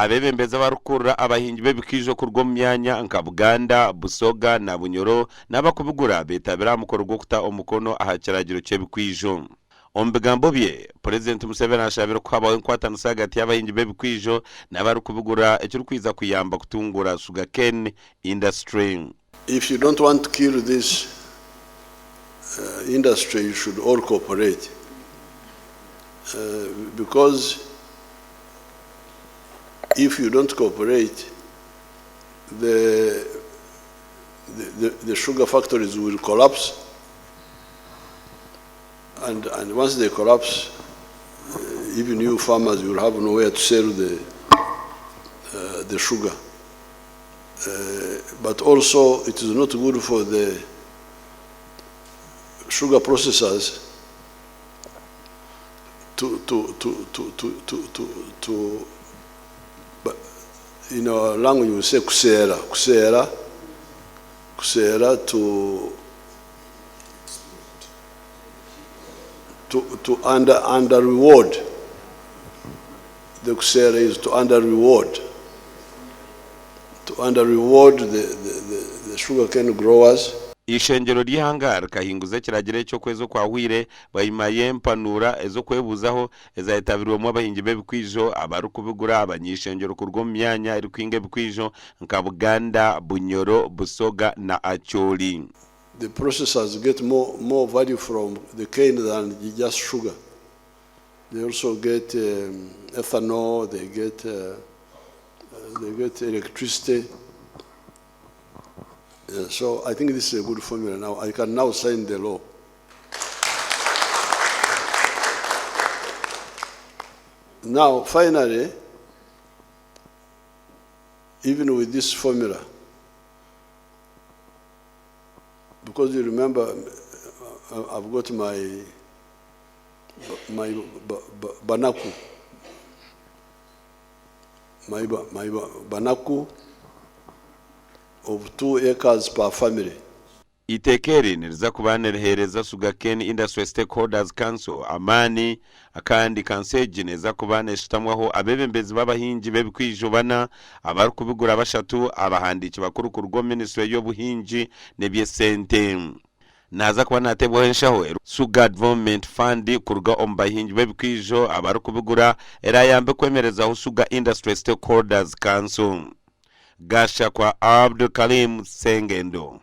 Abeebembezi abarikukurira abahingi b'ebikaijo kuruga omu myanya nka Buganda, Busoga na Bunyoro n'abakubigura beetabire aha mukoro gw'okuta omukono aha kiragiro ky'ebikaijo. Omu bigambo bye, Purezidenti Museveni ashabire ku habaho enkwatanisa ahagati y'abahingi b'ebikaijo n'abarikubigura ekirikwija kuyamba kutunguura sugarcane industry. If you don't want to kill this industry you should all cooperate because if you don't cooperate the, the, the sugar factories will collapse and, and once they collapse even you farmers will have nowhere to sell the, the sugar. But also it is not good for the sugar processors to, to, to, to, to, to, to, to but in our language we say kusera, kusera, kusera to, to, to under, under reward. The kusera is to under reward. To under reward the, the, the, the sugarcane growers. Eishengyero ry'eihanga rikahinguza ekiragiro eki okwezi okwahweire bwanyima y'empanuura ez'okwebuuzaho ezayetabirwemu abahingi b'ebikwijo, abarikubigura, abanyeishengyero kuruga omu myanya erikuhinga ebikwijo nka Buganda, Bunyoro, Busoga na Acholi. The processors get more, more value from the cane than just sugar. They also get um, ethanol, they get, they get electricity. So I think this is a good formula now. I can now sign the law. Now, finally, even with this formula, because you remember, I've got my my banaku, my, my banaku of 2 acres per family. Eiteeka eri niriza kuba niriheereza Sugarcane Industry Stakeholders Council amaani kandi kanso egi neeza kuba neshutamwaho abeebembezi b'abahingi b'ebikwijo bana, abarikubigura bashatu, abahandiiki bakuru kuruga omu minisiture y'obuhingi n'eby'esente. Naaza kuba naateebwaho enshaho eri Sugar Development Fund kuruga omu bahingi b'ebikwijo abarikubigura eraayambe kwemerezaho Sugar Industry Stakeholders Council. Gashakwa Abdulkarim Sengendo.